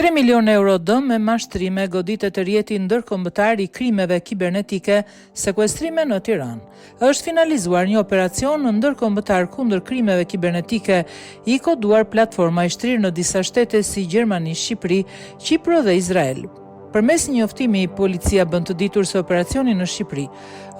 3 milionë euro dëm me mashtrime goditet rrjeti ndërkombëtar i krimeve kibernetike, sekuestrime në Tiranë. Është finalizuar një operacion ndërkombëtar kundër krimeve kibernetike i koduar Platforma i shtrirë në disa shtete si Gjermani, Shqipëri, Qipro dhe Izrael. Përmes një njoftimi, policia bën të ditur se operacioni në Shqipëri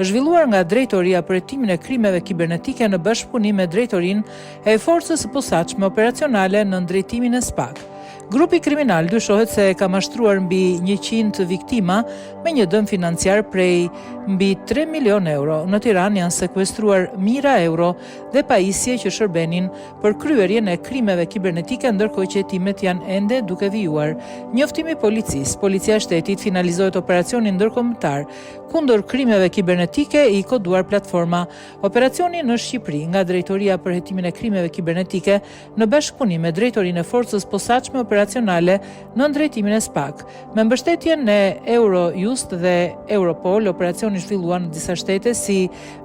është zhvilluar nga Drejtoria për Hetimin e Krimeve Kibernetike në bashkëpunim me Drejtorinë e Forcës së Posaçme Operacionale nën drejtimin e SPAK. Grupi kriminal dyshohet se ka mashtruar mbi 100 viktima me një dëm financiar prej mbi 3 milionë euro. Në Tiranë janë sekuestruar mijëra euro dhe pajisje që shërbenin për kryerjen e krimeve kibernetike ndërkohë që hetimet janë ende duke vijuar. Njoftimi i policisë, Policia e Shtetit finalizohet operacioni ndërkombëtar kundër krimeve kibernetike i koduar Platforma. Operacioni në Shqipëri nga Drejtoria për Hetimin e Krimeve Kibernetike në bashkëpunim me Drejtorinë e Forcës Posaçme Operacionale nën drejtimin e SPAK. Me mbështetjen e Eurojust dhe Europol, operacioni u zhvillua në disa shtete si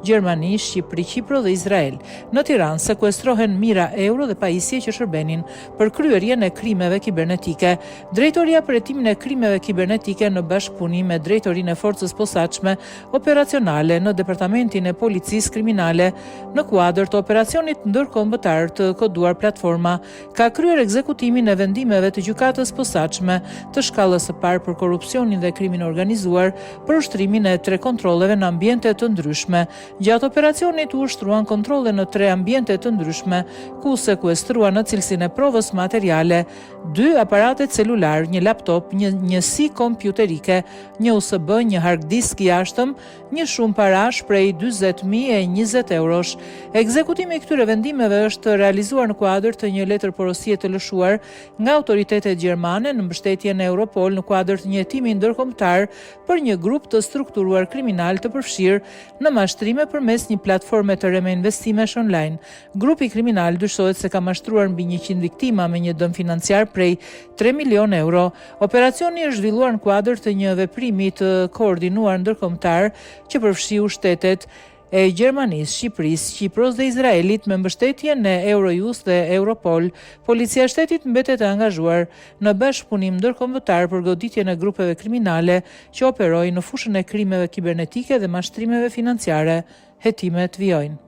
Gjermani, Shqipëri, Qipro dhe Izrael. Në Tiranë sekuestrohen mijëra euro dhe pajisje që shërbenin për kryerjen e krimeve kibernetike. Drejtoria për Hetimin e Krimeve Kibernetike në bashkëpunim me Drejtorinë e Forcës Posaçme Operacionale në Departamentin e Policisë Kriminale në kuadër të operacionit ndërkombëtar të koduar Platforma ka kryer ekzekutimin e vendimeve të Gjykatës Posaçme të Shkallës së Parë për Korrupsionin dhe Krimin e Organizuar për ushtrimin e tre kontrolleve në ambiente të ndryshme. Gjatë operacionit u ushtruan kontrolle në tre ambiente të ndryshme, ku u sekuestruan në cilësinë e provës materiale dy aparate celularë, një laptop, një njësi kompjuterike, një USB, një hard disk i jashtëm, një shumë parash prej 40.020 eurosh. Ekzekutimi i këtyre vendimeve është realizuar në kuadër të një letërporosie të lëshuar nga autoritetet gjermane në mbështetjen e Europol në kuadër të një hetimi ndërkombëtar për një grup të strukturuar kriminal të përfshirë në mashtrime përmes një platforme të re me investimesh online. Grupi kriminal dyshohet se ka mashtruar mbi 100 viktima me një dëm financiar prej 3 milionë euro. Operacioni është zhvilluar në kuadër të një veprimi të koordinuar ndërkombëtar që përfshiu shtetet e Gjermanisë, Shqipërisë, Qipros dhe Izraelit me mbështetjen e Eurojust dhe Europol. Policia e Shtetit mbetet e angazhuar në bashkëpunim ndërkombëtar për goditjen e grupeve kriminale që operojnë në fushën e krimeve kibernetike dhe mashtrimeve financiare. Hetimet vijojnë.